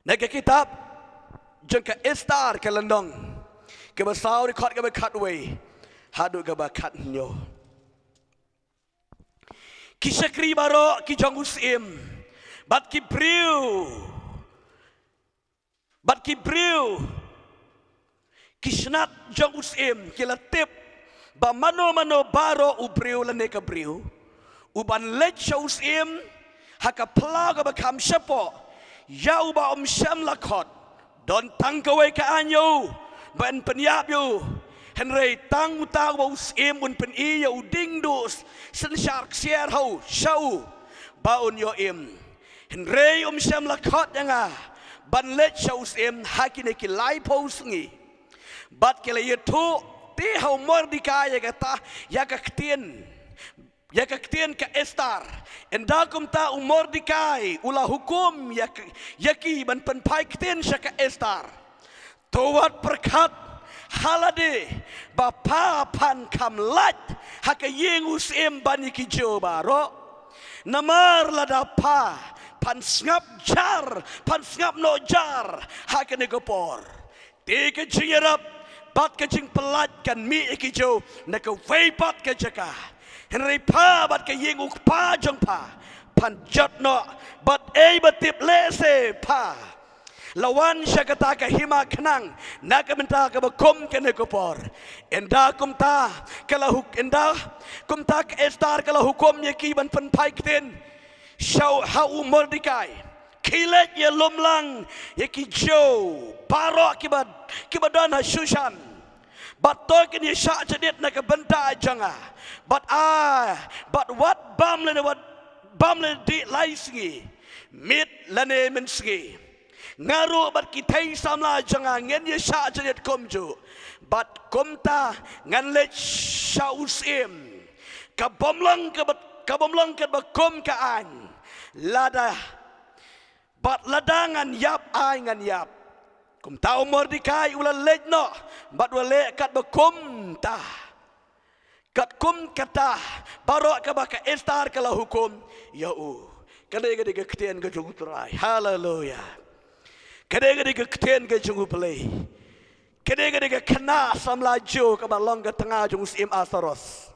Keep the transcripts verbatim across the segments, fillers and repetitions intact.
Na ka kitab jong ka Esther ka lynnong kaba saw, dkhot kaba khatwei haduh kaba khathynñiew. Ki shakri baroh ki jong u syiem bad ki briew, bad ki briew, ki shnat jong u syiem ki la tip ba mano mano baroh u briew lane ka briew u ban leit sha u syiem ha ka phyllaw kaba kham shapoh, ïa uba um shym la khot, don tang kawei ka aiñ ïa u ban pynïap ïa u. Hynrei tang uta uba u syiem un pyni ïa u dieng duh synshar ksiar ha u, sha u, ba un ïoh im. Hynrei um shym la khot ïa nga ban leit sha u syiem ha kine ki laiphew sngi. Bad ki la ïathuh te ha u Mordekai ïa kata, ïa ka ktien, ïa ka ktien ka Esther. Ynda kumta u Mordekai u la hukum ïa k-, ïa ki ban pynphai ktien sha ka Esther. To wat pyrkhat ha lade ba pha phan kham lait ha ka ïing u syiem ban ïa ki Jiw baroh. Namar lada pha phan sngap jar, phan sngap noh jar ha kane ka por, te ka jingïarap bad ka jingpyllait kan mih ïa ki Jiw na kawei pat ka jaka. Hynrei pha bad ka ïing u kpa jong pha phan jot noh, bad ei ba tip lehse pha la wan sha kata ka hima khnang na ka bynta kaba kum kane ka por. Ynda kumta ka la huk-, ynda kumta ka Esther ka la hukum ïa ki ban pynphai ktien sha u, ha u Mordekai. Khie leit ïalum lang ïa ki Jiw baroh kiba, kiba don ha Shushan. Bad to kin ïa shah jadit na ka bynta jong nga. Bad a, bad wat bam lane wat bam lane dih lai sngi, miet lane mynsngi, nga ruh bad ki thei samla jong nga ngin ïa shah jadit kumjuh. Bad kumta ngan leit sha u syiem. Ka bym long kaba, ka bym long katba kum ka aiñ. Lada, bad lada ngan ïap ai ngan ïap. Kumta u Mordekai u la leit noh bad u la leh katba kumta, katkum kata baroh kaba ka Esther ka la hukum ïa u. Kane ka dei ka ktien ka jong U Trai. Haleluia. Kane ka dei ka ktien ka jong U Blei. Kane ka dei ka khynnah samla Jiw kaba long ka tnga jong u syiem Ahasuerus,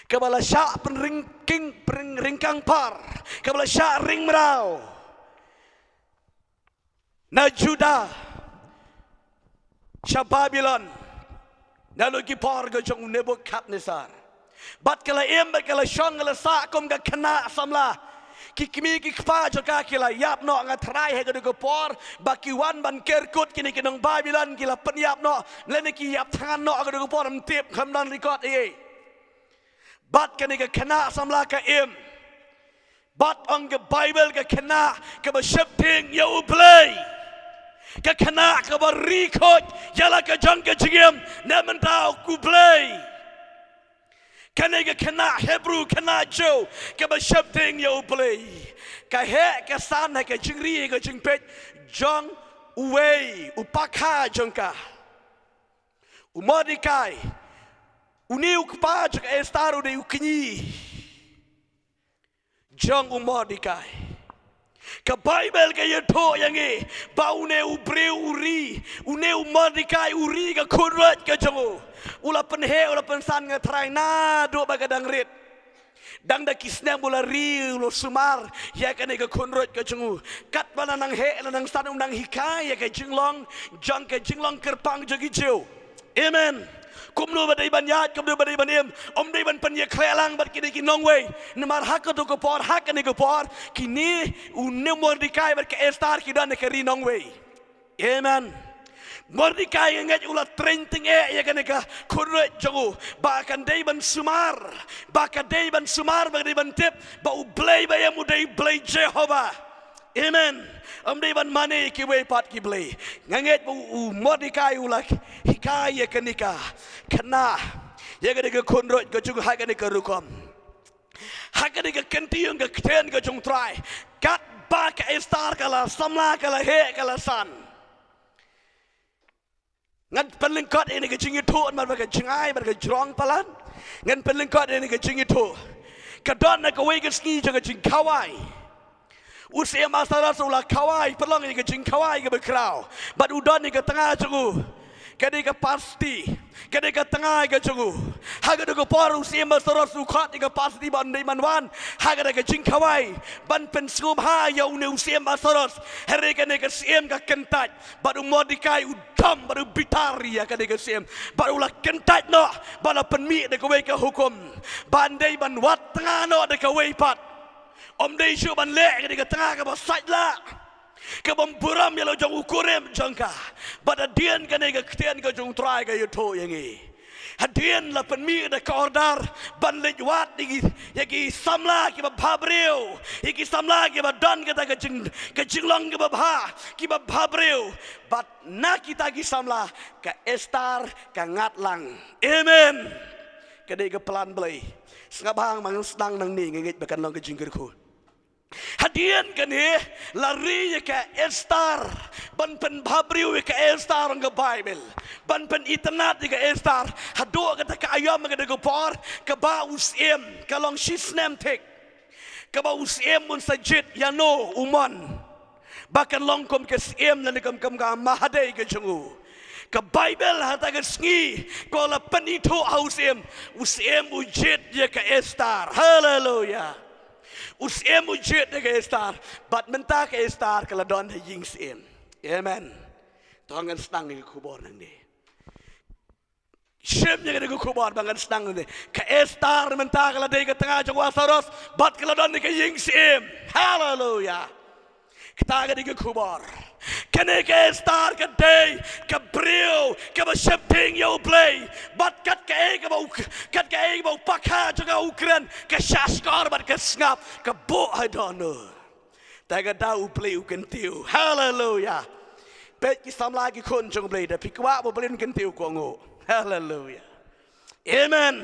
kaba la shah pynryngking, pynryngkang par, kaba la shah ring mraw na Judah sha Babilon naduh ki por ka jong u Nebukhadnessar. Bad ka la im bad ka la shong, ka la sah kum ka khynnah samla. Ki kmie ki kpa jong ka ki la ïap noh. Nga tharai ha kato ka por ba ki wan ban ker kut kine ki nong Babilon ki la pynïap noh, lane ki ïap thngan noh ha kato ka por, ym tip, kam don record ei ei. Bad kane ka khynnah samla ka im. Bad ong ka Baibl ka khynnah kaba sheptieng ïa U Blei. Ka khynnah kaba ri khuid ïa la ka jong ka jingim na bynta U Blei. Kane ka khynnah Hebru, khynnah Jiw kaba sheptieng ïa U Blei, ka heh ka san ha ka jingri, ka jingpeit jong uwei u pakha jong ka, u Mordekai. Une u kpa jong ka Esther u dei u kñi jong u Mordekai. Ka Baibl ka ïathuh ïa ngi ba une u briew u ri, une u Mordekai u ri ka khunroit ka jong u. U la pynheh, u la pynsan, nga tharai naduh ba ka dang rit. Dang da ki snem u la ri, u la sumar ïa kane ka khunroit ka jong u. Katba la nang heh la nang san, u nang hikai ïa ka jinglong jong, ka jinglong kyrpang jong ki Jiw. Amen. Kumno ba dei ban ïaid, kumno ba dei ban im, ym dei ban pynïakhleh lang bad kine ki nongwei. Namar ha kato ka por, ha kane ka por, kine, une u Mordekai bad ka Esther ki don ha ka ri nongwei. Amen. Mordekai nga ngeit u la traiñ tyngeh ïa kane ka khunroit jong u ba kan dei ban sumar, ba ka dei ban sumar, ba ka dei ban tip ba U Blei ba im u dei Blei Jehobah. Amen. Ym dei ban mane ïa kiwei pat ki blei. Nga ngeit ba u, u Mordekai u la hikai ïa kane ka khynnah, ïa kane ka khunroit ka jong u ha kane ka rukom. Ha kane ka kyntien ka ktien ka jong U Trai, katba ka Esther ka la samla, ka la heh, ka la san. Ngan pynlyngkot ïa kane ka jingïathuh namar ba ka jngai bad ka jrong palat. Ngan pynlyngkot ïa kane ka jingïathuh. Ka don ha kawei ka sngi jong ka jingkhawai, U Syiem Ahasuerus u la khawai, pynlong ïa ka jingkhawai kaba khraw. Bad u don ïa ka tnga jong u. Ka dei ka pasti. Ka dei ka tnga ka jong u. Ha kata ka por u Syiem Ahasuerus u khot ïa ka pasti ban dei ban wan ha kata ka jingkhawai ban pynsngewbha ïa une u Syiem Ahasuerus. Hynrei kane ka syiem ka kyntait. Bad u Mordekai u dom bad u bitar ïa kane ka syiem. Bad u la kyntait noh bad la pynmih da kawei ka hukum ban dei ban wad tnga noh da kawei pat. Ym dei shuh ban leh ïa kane ka tnga kaba sait lah, kabym burom ïa la jong u kurim jong ka. Bad hadien kane ka ktien ka jong u Trai ka ïathuh ïa ngi. Hadien la pynmih da ka order ban leit wad ïa ki, ïa ki samla kiba bhabriew, ïa ki samla kiba don kata ka jing, ka jinglong kaba bha, kiba bhabriew. Bad na kita ki samla ka Esther ka ngat lang. Amen. Ka dei ka plan Blei. Sngap hang, ma ngan sdang nangne, nga ngeit ba kan long ka jingkyrkhu. Hadien kane la ri ïa ka Esther ban pynbhabriew ïa ka Esther ha ka Baibl, ban pynitynnad ïa ka Esther. Haduh kata ka aïom, kata ka por kaba u syiem, ka long shi snem thik, kaba u syiem un sa jied ïano u mon ba kan long kum ka syiem lane kum, kum ka Mahadei ka jong u. Ka Baibl ha kata ka sngi ka la pynithuh ha u syiem, u syiem u jied ïa ka Esther. Haleluia. U syiem u jied ïa ka Esther. Bad mynta ka Esther ka la don ha ïing syiem. Amen. To ngan sdang ïa ka khubor nangne. Shim ïa kane ka khubor ba ngan sdang nangne. Ka Esther mynta ka la dei ka tnga jong u Ahasuerus bad ka la don ha ka ïing syiem. Haleluia. Kata ka dei ka khubor. Kane ka Esther ka dei ka briew kaba sheptieng ïa U Blei. Bad kat kaei kaba u, kat kaei kaba u pakha jong ka u kren, ka shahshkor bad ka sngap, ka buh ha dohnud. Te ka da U Blei u kyntiew. Haleluia. Peit ki samla ki khun jong U Blei, da phi kwah ba U Blei un kyntiew, kohnguh. Haleluia. Amen.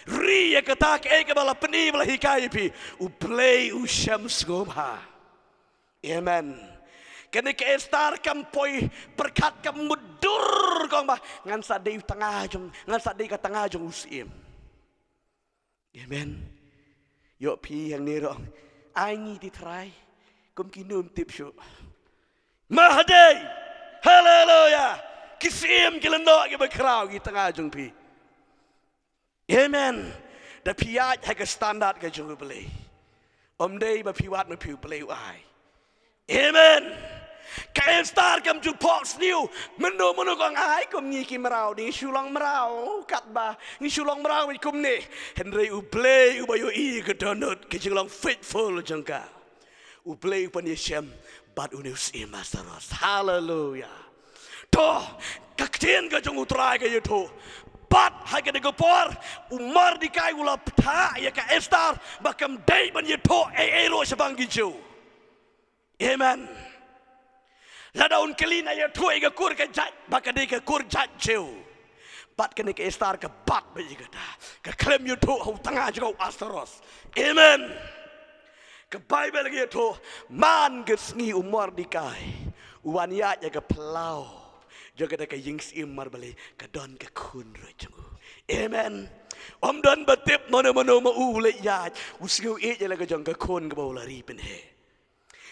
Ri ïa kata kaei kaba la pyni ba la hikai ïa phi. U Blei u shem sngewbha. Amen. Kane ka Esther kam poi pyrkhat, kam mutdur, ka ong ba ngan sa dei tnga jong, ngan sa dei ka tnga jong u syiem. Amen. Ïoh phi hangne ruh, ai ngi te Trai, kum kine ym tip shuh. Mahadei. Haleluia. Ki syiem ki lyngdoh kiba khraw ki tnga jong phi. Amen. Da phi ïaid ha ka standard ka jong U Blei. Ym dei ba phi wad ma phi, U Blei u ai. Amen. Ka Esther kam ju phohsniew. Mynno mynno ka ong ai kum ngi ki mraw, ngi shu long mraw katba, ngi shu long mraw kumne. Hynrei U Blei uba ïohi ka dohnud, ka jinglong faithful jong ka. U Blei u pynïashem bad une u syiem Ahasuerus. Haleluia. To, ka ktien ka jong U Trai ka ïathuh. Bad ha kane ka por u Mordekai u la pynthah ïa ka Esther ba kam dei ban ïathuh ei ei ruh shaphang ki Jiw. Amen. Lada un kylli, na ïathuh ïa ka kur ka jait, ba ka dei ka kur jait Jiw. Bad kane ka Esther ka bat beit ïa kata. Ka khlem ïathuh ha u tnga jong u Ahasuerus. Amen. Ka Baibl ka ïathuh, man ka sngi u Mordekai u wan ïaid ïa ka phyllaw jong kata ka ïing syiem marblei, ka don ka khun ruh jong u. Amen. Ym don ba tip mano mano ma u u leit ïaid, u sngew ïeit ïa la ka jong ka khun kaba u la ri pynheh.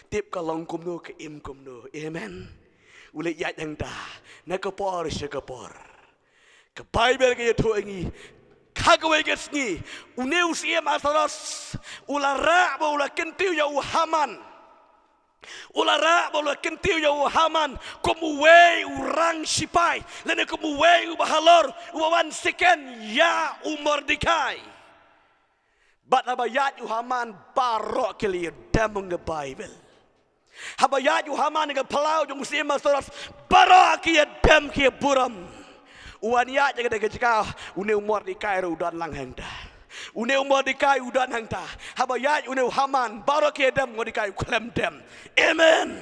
Tip ka long kumno, ka im kumno. Amen. U leit ïaid hangta na ka por sha ka por. Ka Baibl ka ïathuh ïa ngi, ha kawei ka sngi une u syiem Ahasuerus u la rah ba u la kyntiew ïa u Haman. U la rah ba u la kyntiew ïa u Haman kum uwei u rang shipai, lane kum uwei uba halor, uba wan seken ïa u Mordekai. Bad haba ïaid u Haman, baroh ki la ïadem, ong ka Baibl. Haba ïaid u Haman ha ka phyllaw jong u syiem Ahasuerus, baroh ki ïadem, ki ïaburom. U wan ïaid ha kata ka jaka, une u Mordekai ruh u don lang hangta. Une u Mordekai u don hangta. Haba ïaid une u Haman, baroh ki ïadem, Mordekai u khlem dem. Amen.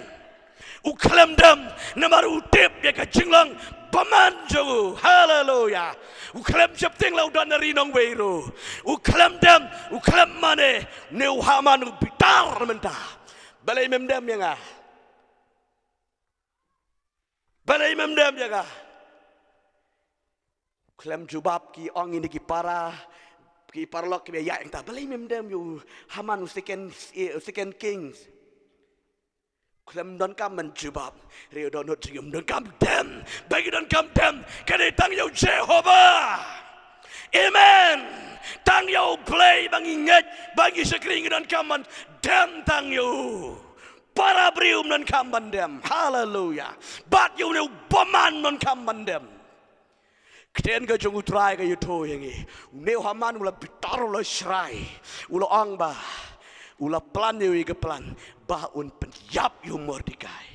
U khlem dem, namar u tip ïa ka jinglong bymman jong u. Haleluia. U khlem sheptieng la u don na ri nongwei ruh. U khlem dem, u khlem mane, une u Haman u bitar mynta. Balei mem dem ïa nga? Balei mem dem ïa nga? Khlem jubab, ki ong ïa ki para, ki paralok kiba ïaid hangta, balei mem dem ïa u Haman, u second, eh, u second kings. Khlem donkam ban jubab. Hynrei u dohnud jong ngi um donkam dem. Ba ngi donkam dem. Ka dei tang ïa u Jehobah. Amen. Tang ïa u Blei ba ngi ngeit, ba ngi shakri, ngi donkam ban dem tang ïa u. Para briew um donkam ban dem. Haleluya. Bad ïa une u bymman um donkam ban dem. Ktien ka jong u Trai ka ïathuh ïa ngi. Une u Haman u la bitar, u la shrai. U la ong ba, u la plan ïa u ïa ka plan ba un pynïap ïa u Mordekai.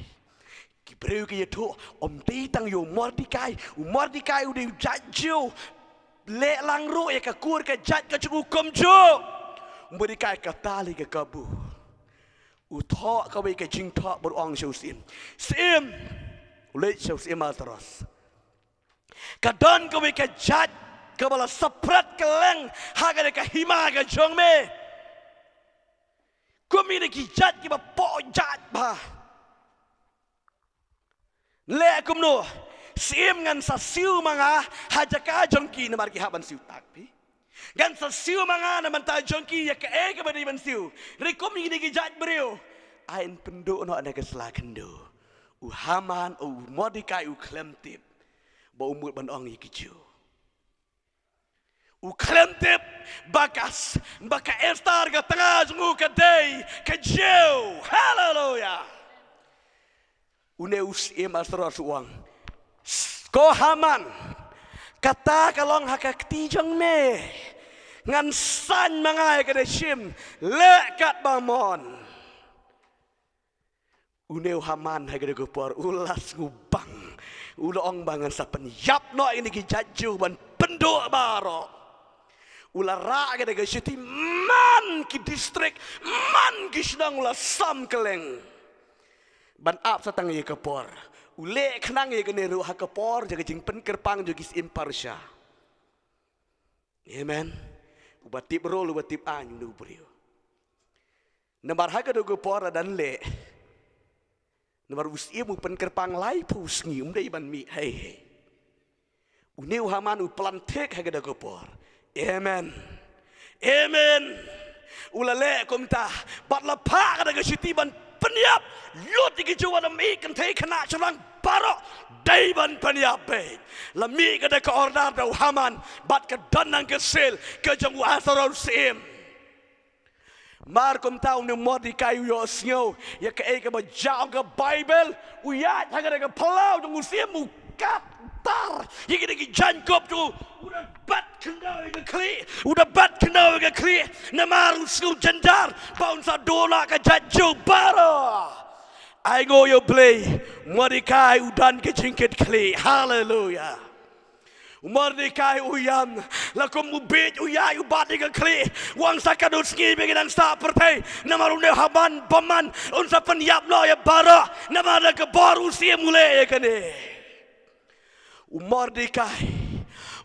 Ki briew ki ïathuh, ym dei tang ïa u Mordekai. U Mordekai u dei u jait Jiw. Leh lang ruh ïa ka kur ka jait ka jong u kumjuh. U Mordekai kata lei ka kabu. U thoh kawei ka jingthoh bad u ong sha u syiem. Syiem. U leit sha u syiem Ahasuerus. Ka don kawei ka jait kaba la saphriang kylleng ha kane ka hima ka jong me. Kum ine ki jait kiba poh jait bha. Leh kumno, syiem, ngan sa siew ma nga ha jaka jong ki, namar ki hap ban siew tak phi. Ngan sa siew ma nga na bynta jong ki ïa kaei kaba dei ban siew. Hynrei kum ine ki jait briew, ai yn pynduh noh na ka sla khyndew. U Haman, u Mordekai u khlem tip ba u mut ban ong ïa ki Jiw. U khlem tip ba ka s-, ba ka Esther ka tnga jong u ka dei ka Jiw. Haleluya. Une u syiem Ahasuerus u ong, "Ko Haman, kata ka long ha ka kti jong me. Ngan saiñ ma nga ïa kane shim, leh katba mon." Une u Haman ha kane ka por u la sngewbang. U la ong ba ngan sa pynïap noh ïa kine ki jait Jiw ban pynduh baroh. U la rah kane ka shuti man ki district, man ki shnong u la sam kylleng. Ban ap sa tang ïa ka por. U leh khnang ïa kane ruh ha ka por jong ka jingpynkyrpang jong ki syiem Persia. Amen. Uba tip role, uba tip aiñ, une u briew. Namar ha kata ka por lada leh. Namar u syiem u pynkyrpang laiphew sngi, um dei ban mih, hei, hei. Une u Haman u plan thik ha kata ka por. Amen. Amen. U la leh kumta, bad la phah kata ka shuti ban pynïap lut ïa ki Jiw, wat ym ïeh kynthei khynnah shynrang baroh, dei ban pynïap beit. La mih kata ka order da u Haman, bad ka don nang ka seal ka jong u Ahasuerus syiem. Mar kumta une u Mordekai u ïohsngew ïa kaei kaba jia, ong ka Baibl, u ïaid ha kata ka phyllaw jong u syiem, u kat tar ïa kine ki jaiñkup jong u, u da bat khyndew ïa ka khlieh, u da bat khyndew ïa ka khlieh, namar u sngew jynjar ba un sa duh noh ka jait Jiw baroh. Ainguh ïa u Blei, Mordekai u don ka jingkitkhlieh. Haleluya. U Mordekai u ïam, la kum u bieit u ïaid u bat ïa ka khlieh, u ong sa katno sngi ba ngin nang sah pyrthei, namar une u Haman bymman un sa pynïap noh ïa baroh, namar da ka bor u syiem u leh ïa kane. U Mordekai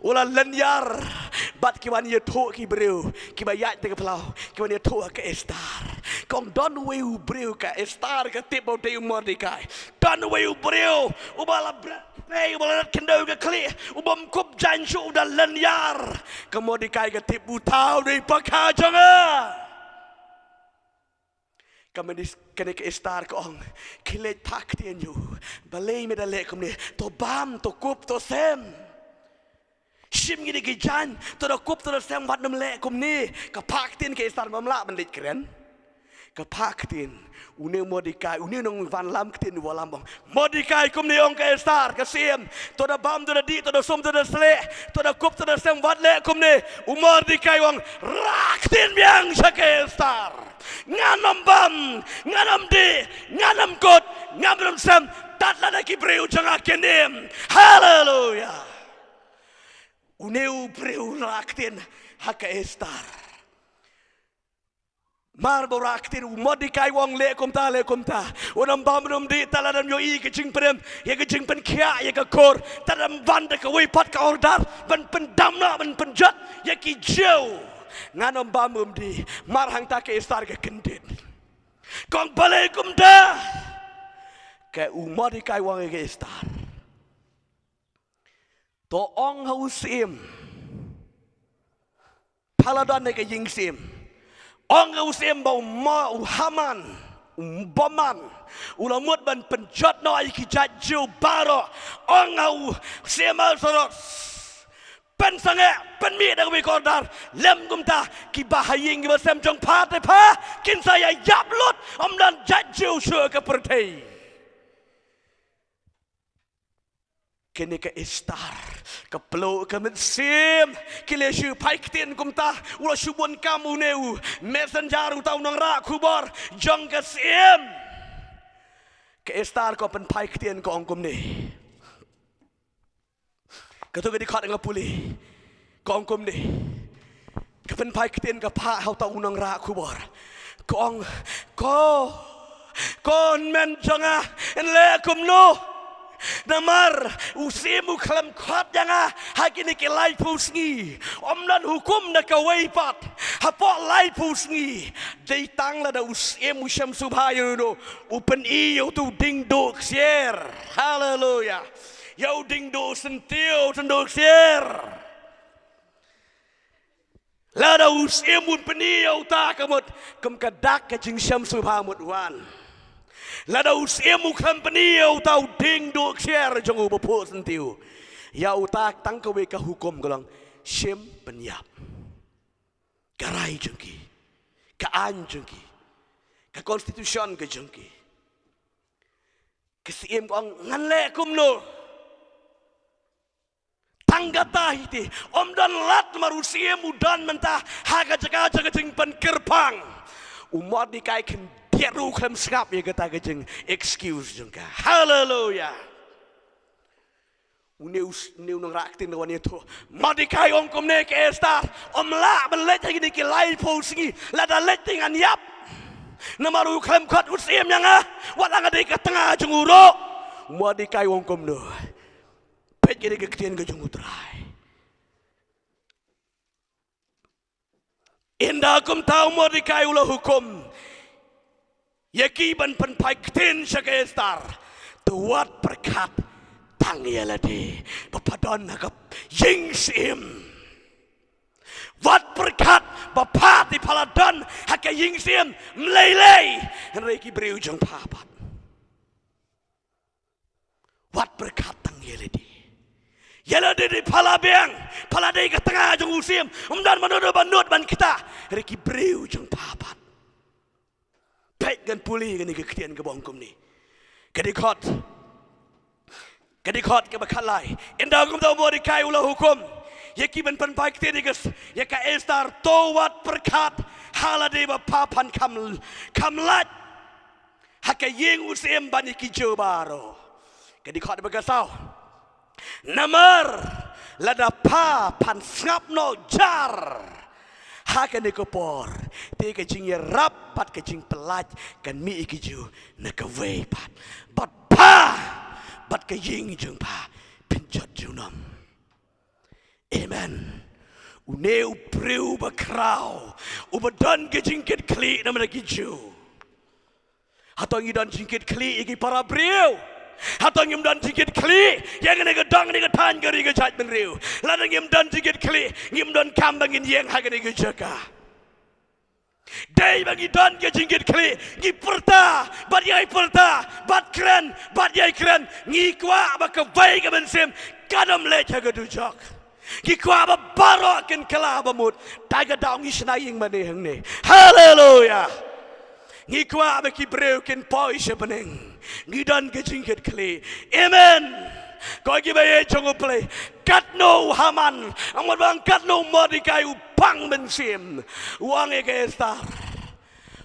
u la lynñiar bad ki wan ïathuh ki briew kiba ïaid ha ka phyllaw, ki wan ïathuh ha ka Esther. Ka ong don uwei u briew, ka Esther ka tip ba u dei u Mordekai. Don uwei u briew uba la bret pei, uba la rat khyndew ïa ka khlieh, u bym kup jaiñ shuh, u da lynñiar. Ka Mordekai ka tip, uta u dei i pakha jong nga. Ka Minis-, kane ka Esther ka ong, khie leit phah ktien ïa u. Balei me da leh kumne? To bam, to kup, to sem. Shim kine ki jaiñ, to da kup, to da sem, wat nym leh kumne. Ka phah ktien ka Esther, ym lah ban leit kren. Ka phah ktien, une u Mordekai, une u nongwanlam ktien u wallam, ong, Mordekai, kumne ong ka Esther, ka syiem, to da bam, to da dih, to da sum, to da slieh, to da kup, to da sem, wat leh kumne. U Mordekai u ong, rah ktien biang sha ka Esther. Ngan ym bam, ngan ym dih, ngan ym kup, ngan ym sem, tad lada ki briew jong nga kin im. Haleluya. Une u briew u rah ktien ha ka Esther. Mar ba u rah ktien, u Mordekai u ong, leh kumta, leh kumta. Un ym bam, un ym dih, tad lada ym ïohi ka jingpynim, ïa ka jingpynkhiah ïa ka kur, tad lada ym wan da kawei pat ka order ban pyndam noh, ban pynjot ïa ki Jiw. Ngan ym bam, ym dih. Mar hangta ka Esther ka kyndit. Ka ong, balei kumta? Ka u Mordekai u ong ïa ka Esther, to ong ha u syiem, pha la don ha ka ïing syiem, ong ha u syiem ba u Mo-, u Haman U bymman u la mut ban pynjot noh ïa ki jait Jiw baroh. Ong ha u Siem Ahasuerus, pynsangeh, pynmih da kawei ka order. Lym kumta, kiba ha ïing kiba sem jong pha te pha kin sa ïa ïap lut, ym don jait Jiw shuh ha ka pyrthei. Kane ka Esther ka pynlong ka mynsiem. Ki la shu phai ktien kumta, u la shu bun kam une u messenger, uta u nongrah khubor jong ka siem. Ka Esther ka pynphai ktien, ka ong kumne. Kato ka dkhot nga pule, ka ong kumne. Ka pynphai ktien, ka phah ha uta u nongrah khubor. Ka ong, ko, ko hynmen jong nga, yn leh kumno? Namar u siem u khlem khot ïa nga ha kine ki laiphew sngi. Ym don hukum na kawei pat hapoh laiphew sngi. Dei tang lada u siem u shem sngewbha ïa uno, u pyni ïa uto u dieng duh ksiar. Haleluya. Ïa u dieng duh syntiew, u dieng duh ksiar. Lada u siem un pyni ïa uta, ka mut kum ka dak ka jingshem sngewbha mut wan. Lada u siem u khlem pyni ïa uta u dieng duh ksiar jong u baphuh syntiew, ïa uta tang kawei ka hukum, ka long shim pynïap. Ka rai jong ki, ka aiñ jong ki, ka constitution ka jong ki. Ka siem ka ong, ngan leh kumno? Tang kata hi te, ym don lad, namar u siem u don mynta ha ka jaka jong ka jingpynkyrpang. U Mordekai khyndiat ruh u khlem sngap ïa kata ka jing excuse jong ka. Haleluya. Une u s-, une u nongrah ktien u wan ïathuh. Mordekai ong kumne, ka Esther, ym lah ban leit ha kine ki laiphew sngi, lada leit te ngan ïap. Namar u khlem khot u siem ïa nga, wat la nga dei ka tnga jong u ruh. Mordekai ong kumno? Peit kane ka ktien ka jong U Trai. Ynda kumta u Mordekai u la hukum ïa ki ban pynphai ktien sha ka Esther, to wat pyrkhat tang ïa lade ba pha don ha ka ïing syiem. Wat pyrkhat ba pha te pha la don ha ka ïing syiem, ym lei lei, hynrei ki briew jong pha pat. Wat pyrkhat tang ïa lade. Ïa lade te pha la biang, pha la dei ka tnga jong u siem, ym don mano mano ba nud ban ktah, hynrei ki briew jong pha pat. Peit, ngan pule kane ka ktien kaba ong kumne. Ka dkhot, ka dkhot kaba khatlai. Ynda kumta u Mordekai u la hukum ïa ki ban pynphai ktien ïa ka s-, ïa ka Esther, to wat pyrkhat ha lade ba pha phan kham, kham lait ha ka ïing u siem ban ïa ki Jiw baroh. Ka dkhot ba khatsaw. Namar lada pha phan sngap noh jar ha kane ka por, te ka jingïarap bad ka jingpyllait kan mih ïa ki Jiw na kawei pat, bad pha bad ka ïing jong pha phin jot junom. Amen. Une u briew bakhraw uba don ka jingkitkhlieh namar ki Jiw. Hato ngi don jingkitkhlieh ïa ki para briew? Hato ngim don jingkitkhlieh ïa kane ka dong, kane ka thaiñ, ka ri, ka jaitbynriew? Lada ngim don jingkitkhlieh, ngim donkam ba ngin ïeng ha kane ka jaka. Dei ba ngi don ka jingkitkhlieh, ngi pyrta bad ïai pyrta, bad kren bad ïai kren. Ngi kwah ba kawei ka mynsiem kan ym leit ha ka dujok. Ngi kwah ba baroh kin kylla ba mut. Te ka daw ngi shna ïing mane hangne. Haleluya. Ngi kwah ba ki briew kin poi sha bneng. Ngi don ka jingkitkhlieh. Amen. Ko kiba ïeit jong U Blei, katno u Haman, ym wan bang katno u Mordekai u pang mynsiem, u ong ïa ka Esther,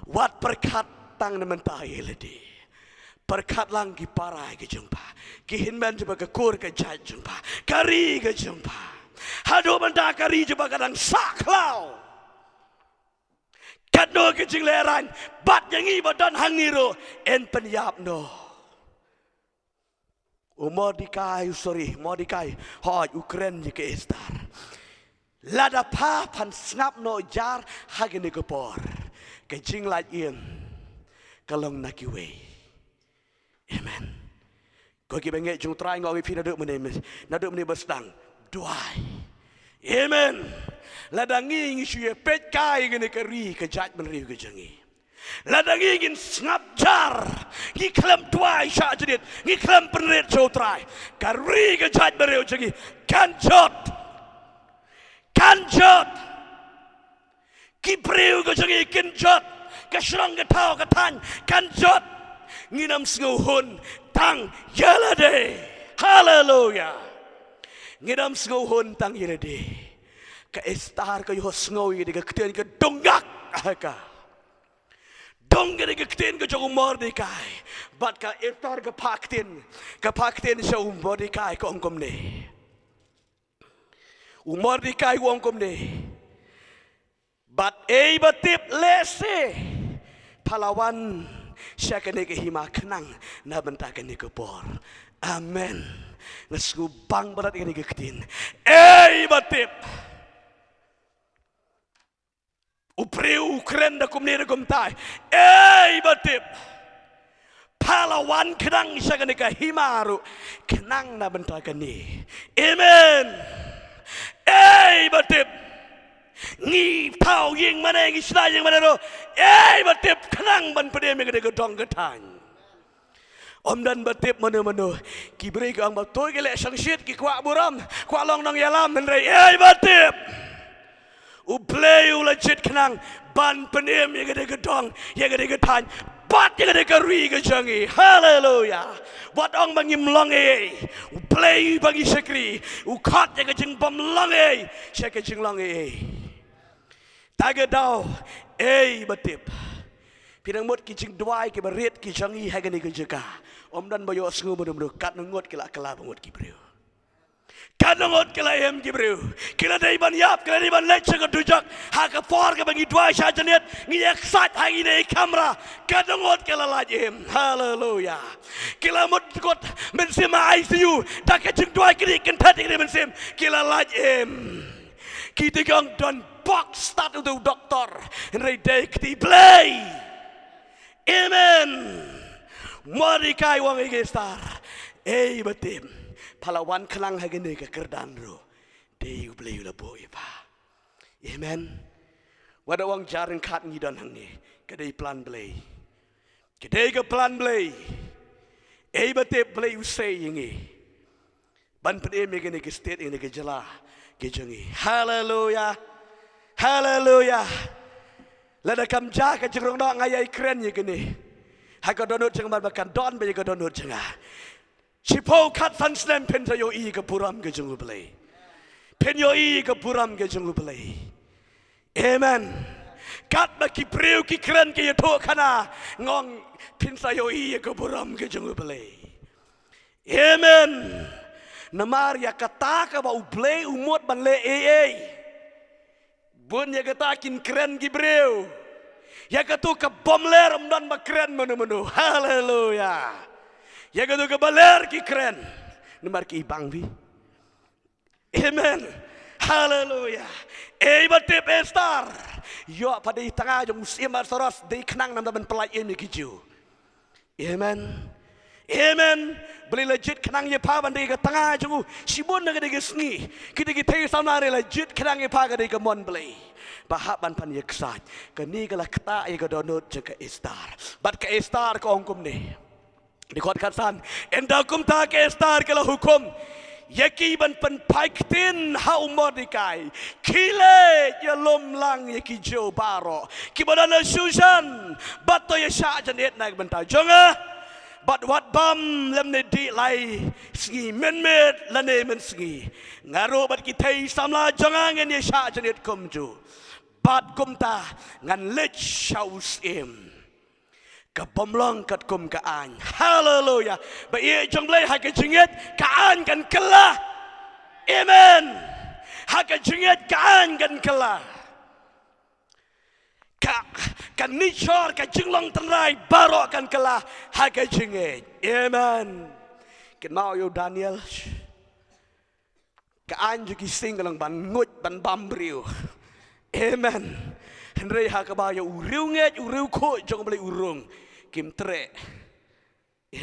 wat pyrkhat tang na mynta ïa lade. Pyrkhat lang ki para ki jong pha, ki hynmen jong pha, ka kur ka jait jong pha, ka ri ka jong pha. Haduh mynta ka ri jong pha ka dang sah khlaw. Katno ka jinglehraiñ bad ïa ngi ba don hangne ruh, yn pynïap noh. U Mordekai, u, sorry, Mordekai, hooid, u kren ïa ka Esther. Lada pha phan sngap noh jar ha kane ka por, ka jinglait ïing ka long na kiwei. Amen. Ko kiba ngeit jong U Trai, nga ong ïa phi naduh mynne, naduh mynne ba sdang, duwai. Amen. Lada ngi, ngi shu ïa peit kai kane ka ri ka jaitbynriew ka jong ngi. Lada ngi ngin sngap jar, ngi khlem duwai shah jadit, ngi khlem pynrit sha U Trai, ka ri ka jaitbynriew jong ngi kan jot. Kan jot. Ki briew ka jong ngi kin jot. Ka shnong ka thaw ka thaiñ kan jot. Ngin ym sngewhun tang ïa lade. Haleluya. Ngin ym sngewhun tang ïa lade. Ka Esther ka ïohsngew ïa ka ktien ka dungak ha ka. Dang ïa ka ktien ka jong u Mordekai. Bad ka Esther ka phah ktien, ka phah ktien sha u Mordekai ka ong kumne. U Mordekai u ong kumne. Bad ei ba tip lehse pha la wan sha kane ka hima khnang na bynta kane ka por. Amen. Nga sngewbang bha ïa kane ka ktien. Ei ba tip. U briew u kren da kumne da kumtai. Ei ba tip. Pha la wan khnang sha kane ka hima ruh khnang na bynta kane. Amen. Ei ba tip. Ngi thaw ïing mane, ngi shna ïing mane ruh. Ei ba tip khnang ban pdiang ïa kane ka dong ka thaiñ. Ym don ba tip mano mano. Ki briew ki ong ba to ki leh shongshit, ki kwah burom, kwah long nongïalam, hynrei ei ba tip. U Blei u la jied khnang ban pynim ïa ka dei ka dong, ïa ka dei ka thaiñ, bad ïa ka dei ka ri ka jong ngi. Haleluya. Wat ong ba ngim long ei. U Blei ba ngi shakri u khot ïa ka jingbym long ei sha ka jinglong ei. Ta ka daw ei ba tip. Phi dang mut ki jingduwai kiba rit ki jong ngi ha kane ka jaka. Ym don ba ïohsngew mano mano, katno ngut ki la kylla ba ngut ki briew. Katno ngut ki la im ki briew. Ki la dei ban ïap, ki la dei ban leit sha ka dujok. Ha ka por kaba ngi duwai shah jynit, ngi ïa ksat ha kine ki kamra. Katno ngut ki la lait im. Haleluya. Ki la mut kut mynsiem ha I C U. Da ka jingduwai kine ki kynthei kine mynsiem ki la lait im. Ki dei ki ong don bok stad u dei u doktor. Hynrei dei kti Blei. Amen. Mordekai u ong ïa ka Esther, ei ba tip, pha la wan khnang ha kane ka kyrdan ruh, dei u Blei u la buh ïa pha. Amen. Wat da ong jar ryngkat ngi don hangne, ka dei plan Blei. Ka dei ka plan Blei. Ei ba tip Blei u sei ïa ngi. Ban pynim ïa kane ka state, ïa kane ka jylla ka jong ngi. Haleluya. Haleluya. Lada kam jia ka jingrong noh nga ïai kren ïa kane. Ha ka dohnud jong nga ba kan don ba ïa ka dohnud jong nga. Shiphew khatsan snem phin sa ïohi ïa ka burom ka jong U Blei. Phin ïohi ïa ka burom ka jong U Blei. Amen. Katba ki briew ki kren ki ïathuh khana, nga ong phin sa ïohi ïa ka burom ka jong U Blei. Amen. Namar ïa kata kaba U Blei u mut ban leh ei ei. Bun ïa kata kin kren ki briew. Ïa kato ka bym ler ym don ba kren mano mano. Haleluya. Ïa kato kaba ler ki kren. Namar ki bang phi. Amen. Haleluya. Ei ba tip Esther. Ïoh pat dei tnga jong u Syiem Ahasuerus dei khnang namar ban pyllait im ïa ki Jiw. Amen. Amen. Blei la jied khnang ïa pha ban dei ka tnga jong u. Shibun na ka dei ka sngi. Ki dei ki thei samla, la jied khnang ïa pha ka dei ka mon Blei. Ba hap ban pan ïa ksat. Kane ka la ktah ïa ka dohnud jong ka Esther. Bad ka Esther ka ong kumne. Dkhot khatsan. Ynda kumta ka Esther ka la hukum ïa ki ban pynphai ktien ha u Mordekai. Khie leit ïalum lang ïa ki Jiw baroh kiba don ha Susan, bad to ïa shah jynit na ka bynta jong nga. Bad wat bam lymne dih lai sngi mynmiet lane mynsngi. Nga ruh bad ki thei samla jong nga ngin ïa shah jynit kumjuh. Bad kumta ngan leit sha u syiem. Ka bym long katkum ka aiñ. Haleluya. Ba ïeit jong Blei, ha ka jingngeit ka aiñ kan kylla. Amen. Ha ka jingngeit ka aiñ kan kylla. Ka, ka nature, ka jinglong tynrai baroh kan kylla ha ka jingngeit. Amen. Kynmaw ïa u Daniel. Ka aiñ jong ki sing ka long ban nguid ban bam briew. Amen. Hynrei ha kaba ïa u riewngeit u riewkhuid jong U Blei u rung, kim treh.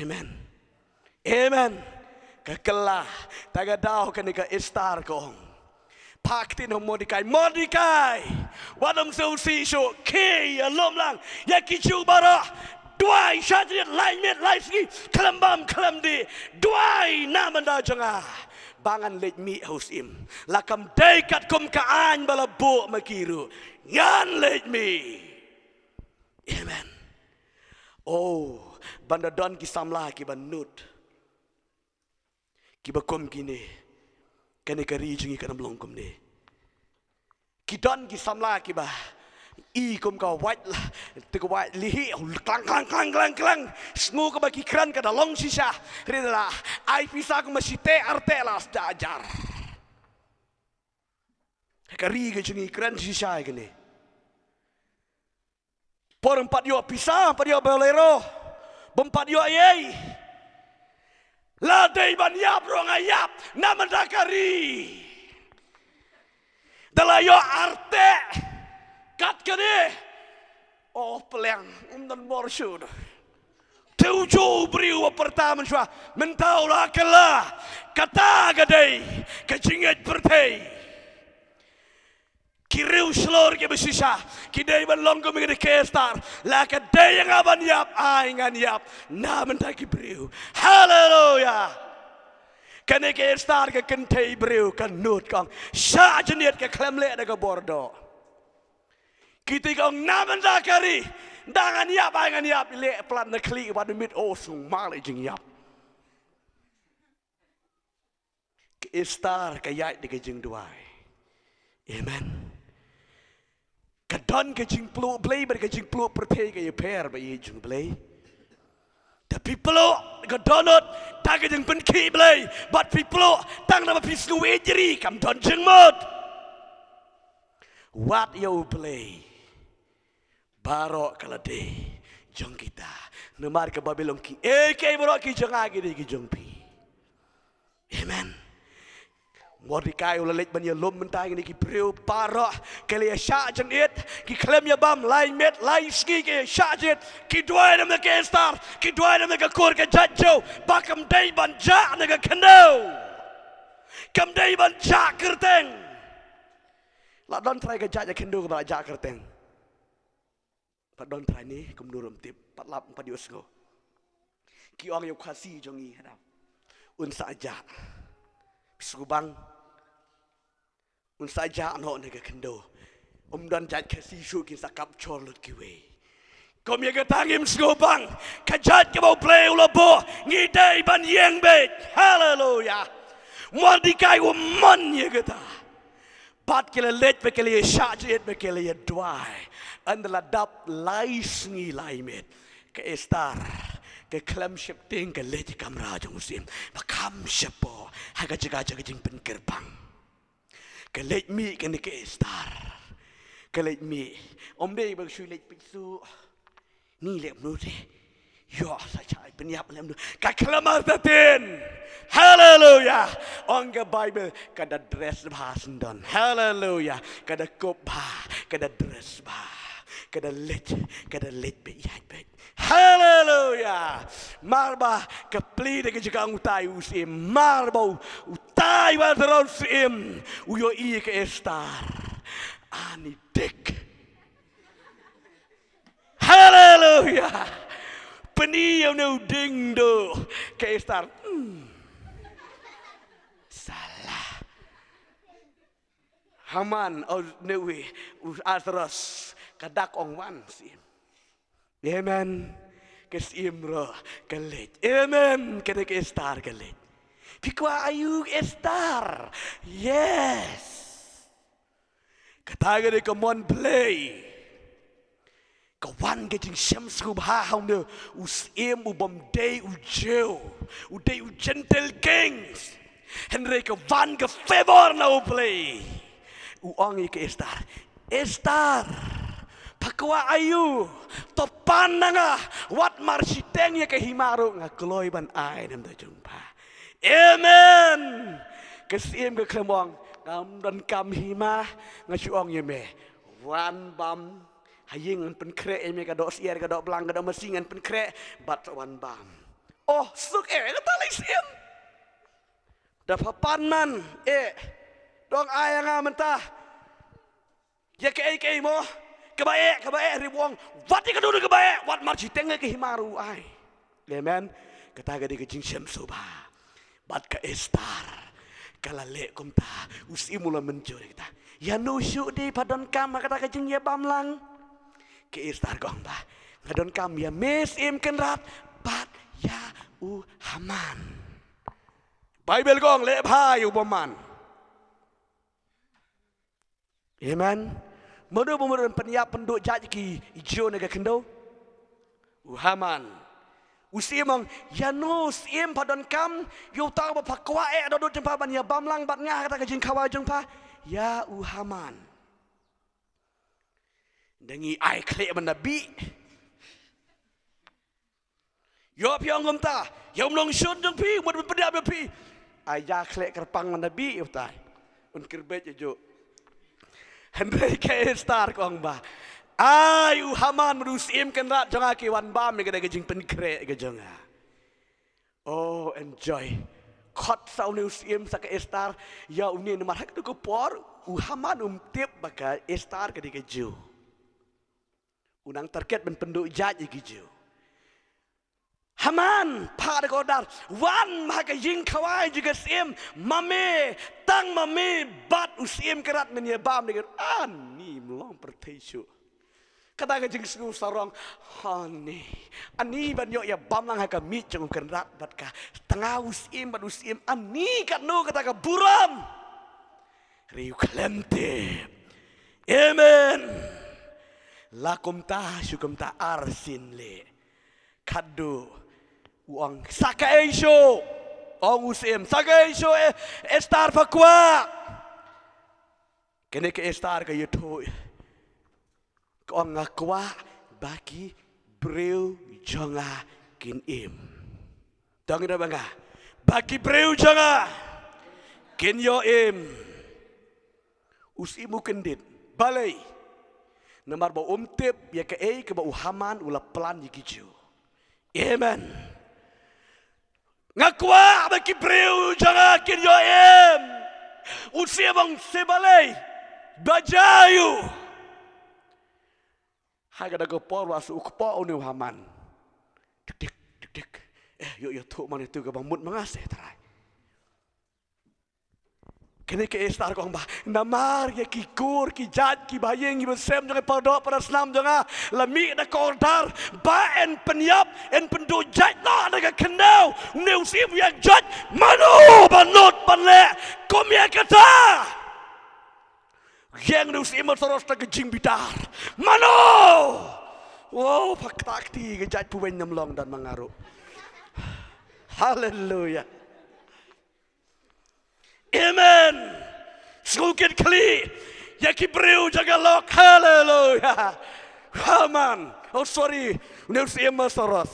Amen. Amen. Ka kylla. Ta ka daw kane ka Esther ka ong, Phah ktien ha u Mordekai, Mordekai, wat ym sngewsih shuh, khie ïalum lang ïa ki Jiw baroh. Duwai shah jingit lai miet lai sngi, khlem bam khlem dih. Duwai na bynta jong nga ba ngan leit mih ha u syiem. La kam dei katkum ka aiñ ba la buh ma ki ruh, ngan leit mih. Amen. Oh, ban da don ki samla kiba nud, kiba kum kine, kane ka ri jong ngi kan ym long kumne. Ki don ki samla kiba i kum ka wait la, te ka wait lihi, klang, klang, klang, klang, klang. Sngew kaba ki kren ka da long shisha. Hynrei la ai pisa kumba shiteng arteng la sdang jar. Ka ri ka jong ngi kren shisha ïa kane. Por ym pat ïoh pisa, ym pat ïoh Bolero, bym pat ïoh ei ei. La dei ban ïap ruh nga ïap, na bynta ka ri. Da la ïoh arteng kat kane. Oh, pliang, ym don bor shuh. Te ujuh u briew uba pyrta mynshuwa, mynta u la kylla. Kata ka dei ka jingngeit pyrthei. Ki riew shlur kiba shisha ki dei ban long kum kine ki Esther. La ka dei ïa nga ban ïap, ai ngan ïap na bynta ki briew. Haleluya. Kane ka Esther ka kynthei briew ka nud, ka ong shah jingit, ka khlem leh da ka bor doh. Kito ki ong na bynta ka ri, da ngan ïap, ai ngan ïap. Leh palat na khlieh bad na miet, oh, sngewmar leh jingïap. Ka Esther ka ïaid da ka jingduwai. Amen. Ka don ka jingpluh Blei bad ka jingpluh pyrthei ka ïapher bad ïeit jong Blei. Te phi pluh ka dohnud da ka jingpynkhih Blei, bad phi pluh tang da ba phi sngew ïeit ri, kam don jingmut. Wat ïa U Blei baroh ka la dei jong kita. Namar ka Baibl ong kiei kiei baroh ki jong nga ki dei ki jong phi. Amen. Mordekai u la leit ban ïalum mynta kine ki briew baroh, ki la ïa shah jingit, ki khlem ïa bam lai miet lai sngi, ki ïa shah jingit, ki duwai na ka Esther, ki duwai na ka kur ka jait Jiw, ba kam dei ban jah na ka khyndew. Kam dei ban jah kyrteng. La don trai ka jait ka khyndew kaba la jah kyrteng? Pat don trai ne, kumno ruh ym tip, pat lap, pat ïohsngew. Ki ong ïa u Khasi jong ngi, hadap, un sa jah. Sngewbang. Un sa jah noh na ka khyndew. Um don jait Khasi shuh kin sa kap jhur lut kiwei. Kum ïa kata ngim sngewbang, ka jait kaba U Blei u la buh, ngi dei ban ïeng beit. Haleluya. Mordekai u mon ïa kata. Bad ki la leit bad ki la ïa shah jingit bad ki la ïa duwai. Ynda la dap lai sngi lai miet, ka Esther ka khlem sheptieng, ka leit kamra jong u syiem. Ba kam shapoh ha ka jaka jong ka jingpynkyrpang. Ka leit mih kane ka Esther. Ka leit mih. Ym dei ba ka shu leit peit suk. Ni leh mut eh. Ïoh sa shah pynïap leh mut. Ka khlem artatien. Haleluya. Ong ka Baibl, ka da dress bha syndon. Haleluya. Ka da kup bha, ka da dress bha. Ka da leit, ka da leit beit ïaid beit. Haleluya. Mar ba ka plie da ka jaka ong utai u syiem. Mar ba u, utai u Ahasuerus u syiem u ïohi ïa ka Esther, ani dik. Haleluya. Pyni ïa une u dieng duh, ka Esther. Hmm. Salah. Haman, oh, ne uwei, u Ahasuerus, ka dak ong wan syiem. Amen. Ka syiem ruh ka leit. Amen. Kane ka Esther ka leit. Phi kwah aïu Esther? Yes. Kata ka dei ka mon Blei. Ka wan ka jingshem sngewbha ha une u syiem u bym dei u Jiw, u dei u Gentile king. Hynrei ka wan ka favor na U Blei. U ong ïa ka Esther, Esther, pha kwah aïu? To pan na nga, wat mar shiteng ïa ka hima ruh nga kloi ban ai na bynta jong pha. Amen. Ka syiem ka khlem ong, ngam donkam hima, nga shu ong ïa me, wan bam ha ïing, ngan pynkhreh ïa me ka doh syiar, ka doh blang, ka doh masi, ngan pynkhreh bad wan bam. Oh, suk eh, kata lei syiem. Da pha pan man eh, Dong ai ïa nga mynta ïa kaei kaei mo, kaba eh, kaba eh, ri bong. Wat ïa kano kaba eh, wat mar shiteng ka hima ruh ai. Amen. Kata ka dei ka jingshem suba. Bad ka Esther ka la leh kumta, u syiem u la mynjur ïa kata. Ïano shuh de pha donkam ha kata ka jingïabam lang? Ka Esther ka ong ba, nga donkam ïa me Syiem Kynrad bad ïa u Haman. Baibl ka ong leh bha ïa u bymman. Amen. Mano ba mut ban pynïap pynduh jait ki Jiw na ka khyndew? U Haman. U syiem ong, ïano syiem pha donkam ïa uta uba pha kwah eh da dohnud jong pha ban ïabam lang bad nga ha kata ka jingkhawai jong pha? Ïa u Haman. Da ngi ai khleh ban da bih. Ïoh phi ong kumta, ïa u nongshun jong phi, mut ban pynïap ïa phi. Ai ïa khleh kyrpang ban da bih ïa utai. Un kyrbit ïa juk. Hynrei ka Esther ka ong ba, ai u Haman bad u Syiem Kynrad jong nga ki wan bam ïa ka da ka jingpynkhreh ka jong nga. Oh, enjoy. Khot sa une u syiem sa ka Esther, ïa une namar ha kata ka por u Haman um tip ba ka Esther ka dei ka Jiw. U nang target ban pynduh jait ïa ki Jiw. Haman, phah da ka order, wan ha ka jingkhawai jong ka syiem, ma me, tang ma me bad u Syiem Kynrad men ïabam ïa ka. Ani, mlong pyrthei shuh. Kata ka jingsngew sarong. Ani, ani ban ïoh ïabam lang ha ka miej jong u Kynrad bad ka tnga u syiem bad u syiem. Ani katno kata ka burom. Hynrei u khlem tip. Amen. La kumta shu kumta arsien leh. Khatduh u ong sa kaei shuh. Ong u syiem sa kaei shuh, eh, Esther pha kwah. Kane ka Esther ka ïathuh. Ka ong nga kwah ba ki briew jong nga kin im. Dang ïa ba nga ba ki briew jong nga kin ïoh im. U syiem u kyndit. Balei? Namar ba um tip ïa kaei kaba u Haman u la plan ïa ki Jiw. Amen. Nga kwah ba ki briew jong nga kin ïoh im. U syiem ong se balei? Ba jia ïa u. Ha kata ka por la shu kpoh une u Haman. Tik tik tik tik. Eh, ïoh ïathuh man ïa uto kiba mut ma nga se Trai. Kane ka Esther ka ong ba namar ïa ki kur ki jait kiba ïeng kiba sem jong nga, para doh para snam jong nga, la mih da ka order ba yn pynïap yn pynduh jait noh na ka khyndew. Une u syiem u ïeng jait, mano ba nud ban leh kum ïa kata? Ïeng une u syiem Ahasuerus da ka jingbitar. Mano? Wow, pha kta kti ka jait pyrshah nym long don ma nga ruh. Haleluia. Amen. Sngewkit khlieh ïa ki briew jong ka lok. Haleluia. Haman. Oh, sorry. Une u syiem Ahasuerus.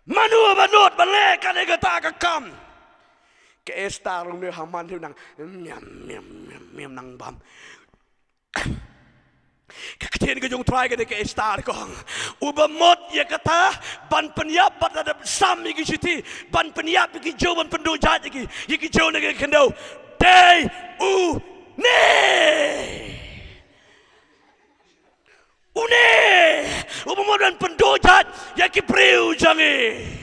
Mano ba nud ban leh kane kata ka kam? Ka Esther, une u Haman u nang miam miam miam miam nang bam. Ka ktien ka jong u Trai ka dei, ka Esther ka ong, uba mut ïa kata ban pynïap bad lada sam ïa ki shithi ban pynïap ïa ki Jiw, ban pynduh jait ïa ki, ïa ki Jiw na ka khyndew, dei une. Une uba mut ban pynduh jait ïa ki briew jong ngi.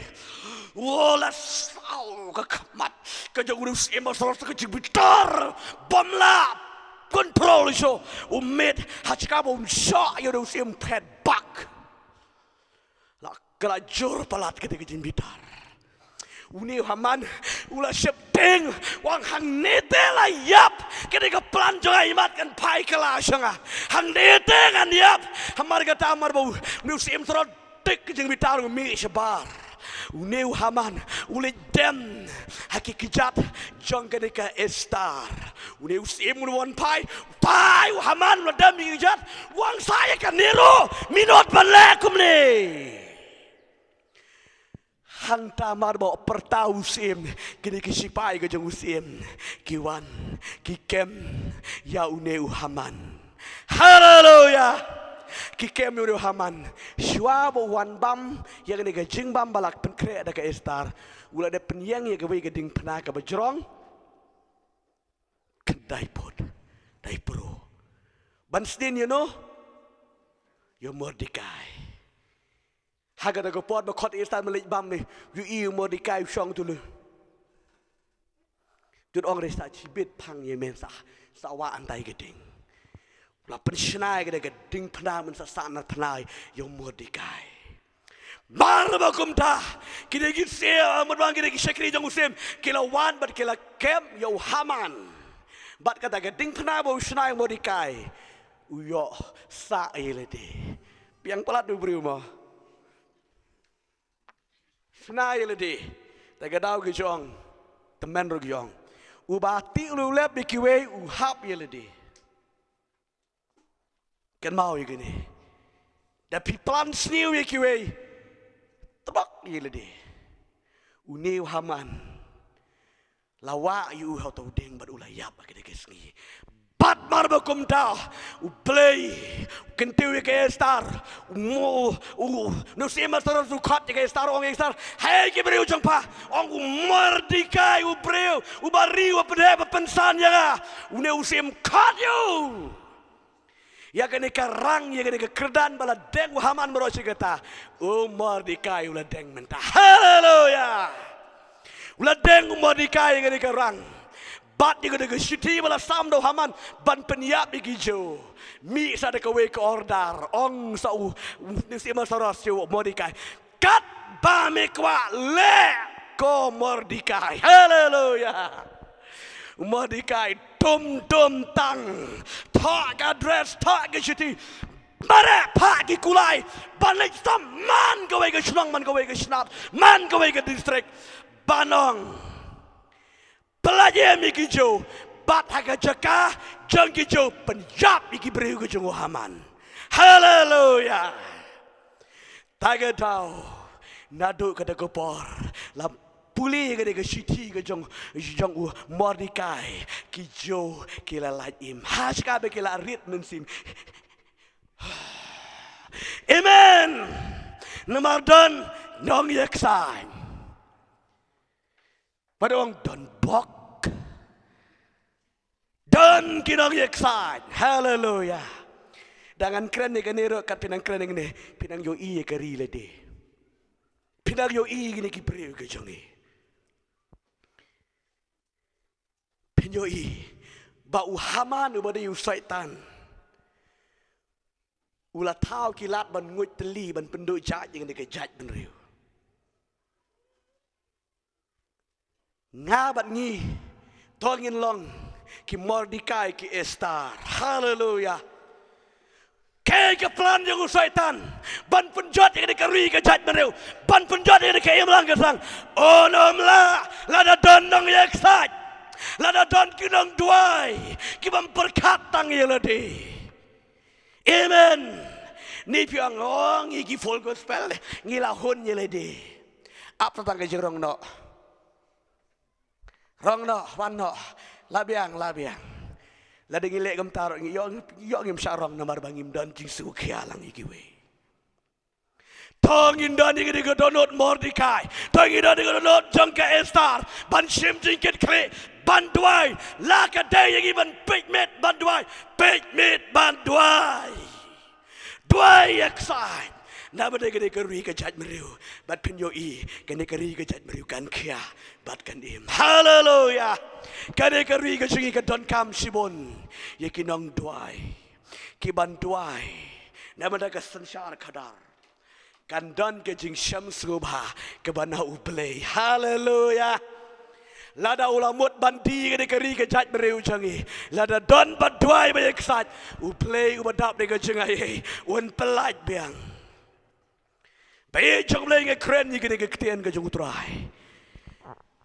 Wa la saw ka khmat ka jong une u syiem Ahasuerus ka jingbitar bym lah control shuh. U miet ha ka ba un shoh ïa une u syiem phet bak. La ka la jur palat kata ka jingbitar. Une u Haman u la sheptieng, u ong hangne te la ïap, kane ka plan jong nga imat kan phai kylla sha nga. Hangne te ngan ïap. Hamar kata mar ba u, une u syiem Ahasuerus tik ka jingbitar u mih shabar. Une u Haman u leit dem ha ki kjat jong kane ka Esther. Une u syiem u wan phai, phai u Haman u la dem ha ki kjat, u ong sa ïa kane ruh me nud ban leh kumne. Hangta mar ba u pyrta u syiem, kine ki sipai ka jong u syiem ki wan ki kem ïa une u Haman. Haleluia. Ki kem ïa une u Haman. Shuwa ba u wan bam ïa kane ka jingbam ba la pynkhreh da ka Esther, u la dep pynïeng ïa kawei ka diengphna kaba jrong. Dei put, dei pro. Ban sdien ïa no? Ïa u Mordekai. Ha kata ka por ba khot Esther ban leit bam ne, ïohi u Mordekai u shong tu leh. Jut ong re sa shibit phang ïa men sa, sa wah hangtai ka ding. La pynshna ïa ka ding phna men sa sa na phna ïa u Mordekai. Mar ba kumta, ki dei ki siem, mut bang ki dei ki shakri jong u siem, ki la wan bad ki la kem ïa u Haman. Bad kata ka ding phna ba u shna ïa u Mordekai, u ïoh sa ïa lade. Biang palat u briew mo. Shna ïa lade. Te ka daw ki jong. Tymmen ruh ki jong. Uba tih u lep ïa kiwei u hap ïa lade. Kynmaw ïa kine. Da phi plan sniew ïa kiwei. Tbak ïa lade. Une u Haman. La wah ïa u ha uta u dieng bad u la ïap ha kine ki sngi. Bad mar ba kumta, u Blei, u kyntiew ïa ka Esther, u mo, u, u, u siem Ahasuerus u khot ïa ka Esther, ong ïa ka Esther, hei ki briew jong pha, ong u Mordekai u briew, uba ri uba pynheh ba pynsan ïa nga, une u siem khot ïa u. Ïa kane ka rang, ïa kane ka kyrdan ba la deng u Haman baroh shi katta. U Mordekai u la deng mynta. Haleluya. U la deng u Mordekai ïa kane ka rang. Bad ïa kane ka shithi ba la sam da u Haman ban pynïap ïa ki Jiw. Mih sa da kawei ka order. Ong sa u, u, u siem Ahasuerus ïa u Mordekai. Katba me kwah leh ko Mordekai. Haleluya. Mordekai dum dum tang. Thoh ka dress, thoh ka shithi. Mareh phah ki kulai. Ban leit sam man kawei ka shnong, man kawei ka shnat, man kawei ka district. Ban ong. Pynlait ïa ki Jiw, bad ha ka jaka jong ki Jiw, pynïap ïa ki briew ki jong u Haman. Haleluya. Te ka daw, naduh kata ka por, la pule ïa kata ka shithi ka jong, jong u Mordekai, ki Jiw ki la lait im. Ha shka ba ki la rit mynsiem. Amen. Namar don nongïaksaiñ. Ba dang don bok. Don ki nongïaksaiñ. Haleluya. Dang ngan kren ïa kane ruh kat phi nang kren ïa kane. Phi nang ïohi ïa ka ri lade. Phi nang ïohi ïa kine ki briew ki jong ngi. Phin ïohi. Ba u Haman uba dei u Soitan. U la thaw ki lad ban nguid tylli ban pynduh jait ïa kane ka jaitbynriew. Nga bad ngi, to ngin long ki Mordekai ki Esther. Haleluya. Kaei ka plan jong u Soitan ban pynjot ïa kane ka ri ka jaitbynriew, ban pynjot ïa kane ka imlang ka sahlang. Ym lah, lada don nongïaksaiñ, lada don ki nongduwai ki bym pyrkhat tang ïa lade. Amen. Ni phi ong, ong ïa ki Full Gospel, ngi la hun ïa lade. Ap tang ka jingrong noh. Rong noh, wan noh. La biang, la biang. Lada ngi leh kumta ruh, ngi ïoh, ïoh ngim shah rong namar ba ngim don jingsngewkhia lang ïa kiwei. To ngin don ïa kane ka dohnud Mordekai. To ngin don ïa ka dohnud jong ka Esther. Ban shim jingkitkhlieh, ban duwai. La ka dei ïa ngi ban peit miet ban duwai. Peit miet ban duwai. Duwai ïaksaiñ. Namar ba dei kane ka ri ka jaitbynriew. Bad phin ïohi, kane ka ri ka jaitbynriew kan khia bad kan im. Haleluya. Kane ka ri ka jong ngi ka donkam shibun ïa ki nongduwai, ki ban duwai. Namar ba da ka synshar khadar kan don ka jingshem sngewbha kaba na U Blei. Haleluya. Lada u la mut ban die ïa kane ka ri ka jaitbynriew jong ngi, lada don ba duwai ba ïaksaiñ, U Blei uba dap da ka jingaiei un pyllait biang. Ba ïeit jong U Blei, nga kren ïa kane ka ktien ka jong U Trai.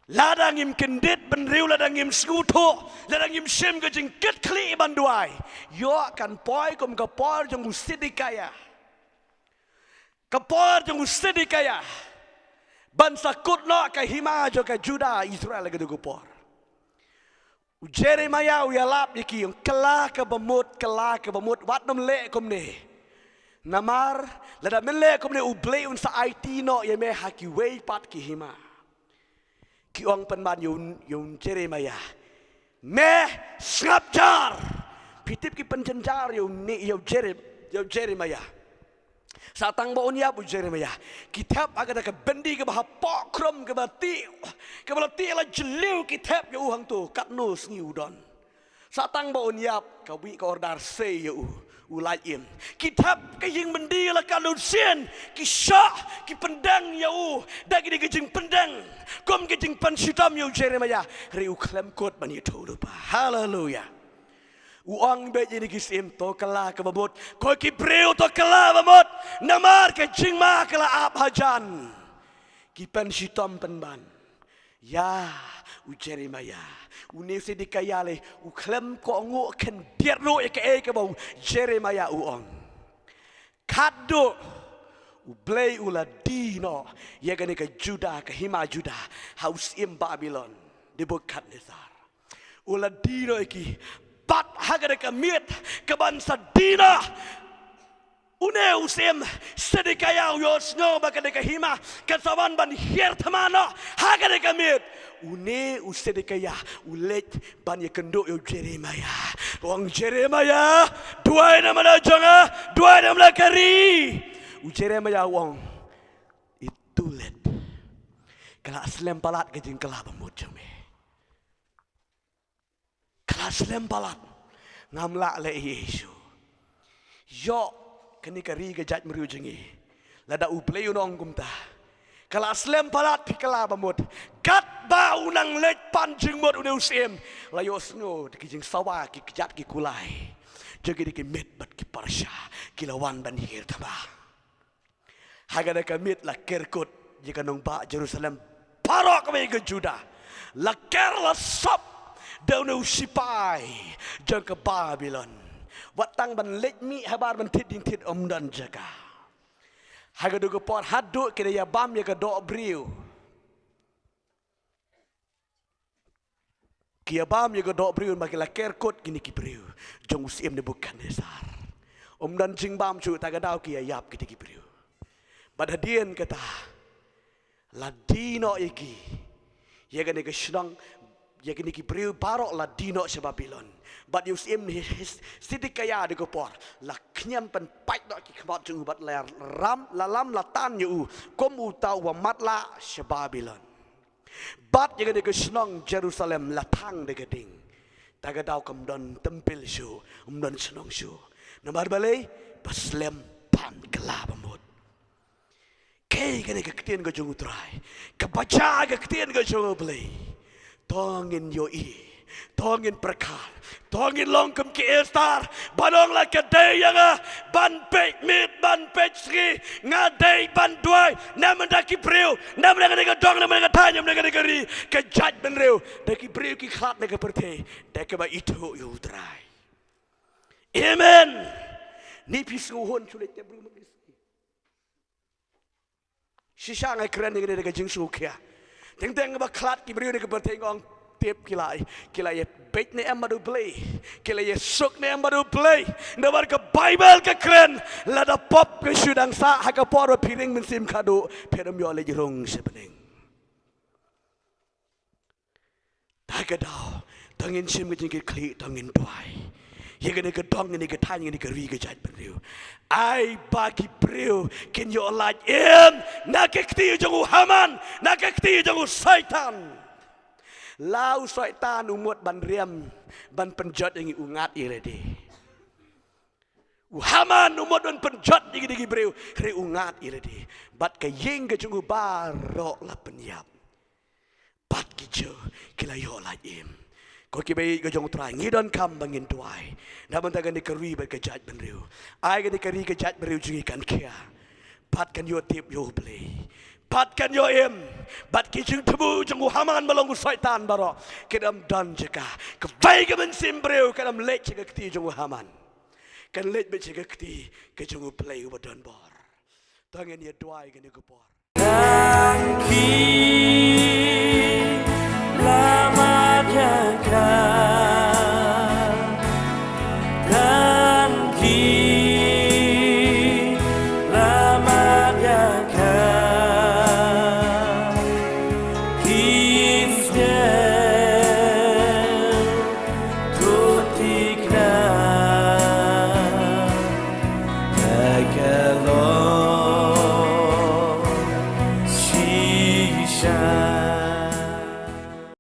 Lada ngim kyndit bynriew, lada ngim sngewthuh, lada ngim shim ka jingkitkhlieh ban duwai, ïoh kan poi kum ka por jong u Sidikaïa. Ka por jong u Sidikaïa ban sa kut noh ka hima jong ka Judah Israel ha kata ka por. U Jeremiah u ïalap ïa ki, u ong, kylla kaba mut, kylla kaba mut, wat nym leh kumne. Namar lada men leh kumne U Blei un sa aiti noh ïa me ha kiwei pat ki hima. Ki ong pynban ïa u, ïa u Jeremiah. Me sngap jar. Phi tip ki pynjynjar ïa u ne ïa u Jerem-, ïa u Jeremiah. Sa tang ba un ïap u Jeremiah, ki thep ha kata ka byndi kaba hapoh khrum kaba tih, kaba la tih la jylliew ki thep ïa u hangto katno sngi u don. Sa tang ba un ïap ka wih ka order sei ïa u, u lait im. Ki thep ka ïing byndi la katno sien, ki shah, ki pyndeng ïa u da kine ki jingpyndeng kum ki jingpynshitom ïa u Jeremiah, hynrei u khlem kut ban ïathuh lypa. Haleluya. U ong beit ïa kine ki syiem, to kylla kaba mut. Ko ki briew, to kylla ba mut. Namar ka jingma ka la ap hajan. Ki pynshitom pynban ïa u Jeremiah. Une u Sedekiah lei u khlem kohnguh khyndiat ruh ïa kaei kaba u Jeremiah u ong. Khatduh U Blei u la die noh ïa kane ka Judah, ka hima Judah, ha u syiem Babilon Nebukadnesar. U la die noh ïa ki. Bad ha kane ka miet kaban sa die noh, une u syiem Sedekiah u ïohsngew ba kane ka hima kan sa wan ban hiar thma noh. Ha kane ka miet une u Sedekiah u leit ban ïakynduh ïa u Jeremiah. U ong, Jeremiah, duwai na ma la jong nga, duwai na ma la ka ri. U Jeremiah u ong, it's too late. Ka la slem palat ka jingkylla ba mut jong me. Ka la slem palat. Ngam lah leh ei ei shuh. Ïoh, kane ka ri ka jaitbynriew jong ngi, lada U Blei un ong kumta, ka la slem palat, phi kylla ba mut. Katba u nang leit pan jingmut une u syiem, la ïohsngew da ki jingsawa, ki kjat, ki kulai jong kine ki Mid bad ki Persia, ki la wan ban hiar thma. Ha kane ka miet la ker kut ïa ka nongbah Jerusalem baroh kawei ka Judah. La ker la sop da une u sipai jong ka Babilon. Wat tang ban leit mih habar ban thied jingthied ym don jaka. Ha kato ka por haduh ki da ïabam ïa ka doh briew. Ki ïabam ïa ka doh briew, ba ki la ker kut kine ki briew jong u syiem Nebukadnesar. Ym don jingbam shuh, ta ka daw ki ïa ïap kine ki briew. Bad hadien kata la die noh ïa ki, ïa kane ka shnong, ïa kine ki briew baroh la die noh sha Babilon. Bad ïa u syiem Hes-, Hes-, Sedekiah ha kato ka por la khñiam pynpait noh ki khmat jong u bad la ram, la lam la tan ïa u kum uta uba matlah sha Babilon. Bad ïa kane ka shnong Jerusalem la thang da ka ding. Ta ka daw kam don templ shuh, ym don shnong shuh. Namar balei? Ba slem pan kylla ba mut. Kaei kane ka ktien ka jong U Trai? Kaba jia ka ktien ka jong U Blei. To ngin ïohi, to ngin pyrkhat, to ngin long kum ki Esther, ban ong la ka dei ïa nga ban peit miet, ban peit sngi. Nga dei ban duwai na bynta ki briew, na bynta kane ka dong, na bynta kane ka thaiñ, na bynta kane ka ri, ka jaitbynriew, da ki briew ki khlad na ka pyrthei, da kaba ithuh ïa U Trai. Amen. Ni phi sngewhun shu leit te briew mut ki sngi. Shisha nga kren ïa kane da ka jingsngewkhia. Teng teng ba khlad ki briew na ka pyrthei, nga ong tip ki la, ki la ïa beit ne em bad U Blei, ki la ïa suk ne em bad U Blei. Namar ka Baibl ka kren, lada pop ka shu dang sah ha ka por ba phi ring mynsiem khadduh, phin ym ïoh leit rung sha bneng. Ta ka daw, to ngin shim ka jingkitkhlieh, to ngin duwai ïa kane ka dong, ïa kane ka thaiñ, ïa kane ka ri, ka jaitbynriew. Ai ba ki briew kin ïoh lait im na ka kti jong u Haman, na ka kti jong u Soitan. La u Soitan u mut ban riam, ban pynjot ïa ngi, u ngat ïa lade. U Haman u mut ban pynjot ïa kine ki briew, hynrei u ngat ïa lade. Bad ka ïing ka jong u baroh la pynïap. Bad ki Jiw ki la ïoh lait im. Ko kiba ïeit ka jong U Trai, ngi donkam ba ngin duwai na bynta kane ka ri bad ka jaitbynriew. Ai kane ka ri ka jaitbynriew jong ngi kan khia, bad kan ïoh tip ïa U Blei, bad kan ïoh im. Bad ki jingthmu jong u Haman ba long u Soitan baroh kin ym don jaka. Kawei ka mynsiem briew kan ym leit sha ka kti jong u Haman, kan leit beit sha ka kti ka jong U Blei uba don bor. To ngin ïa duwai kane ka por. Thank you.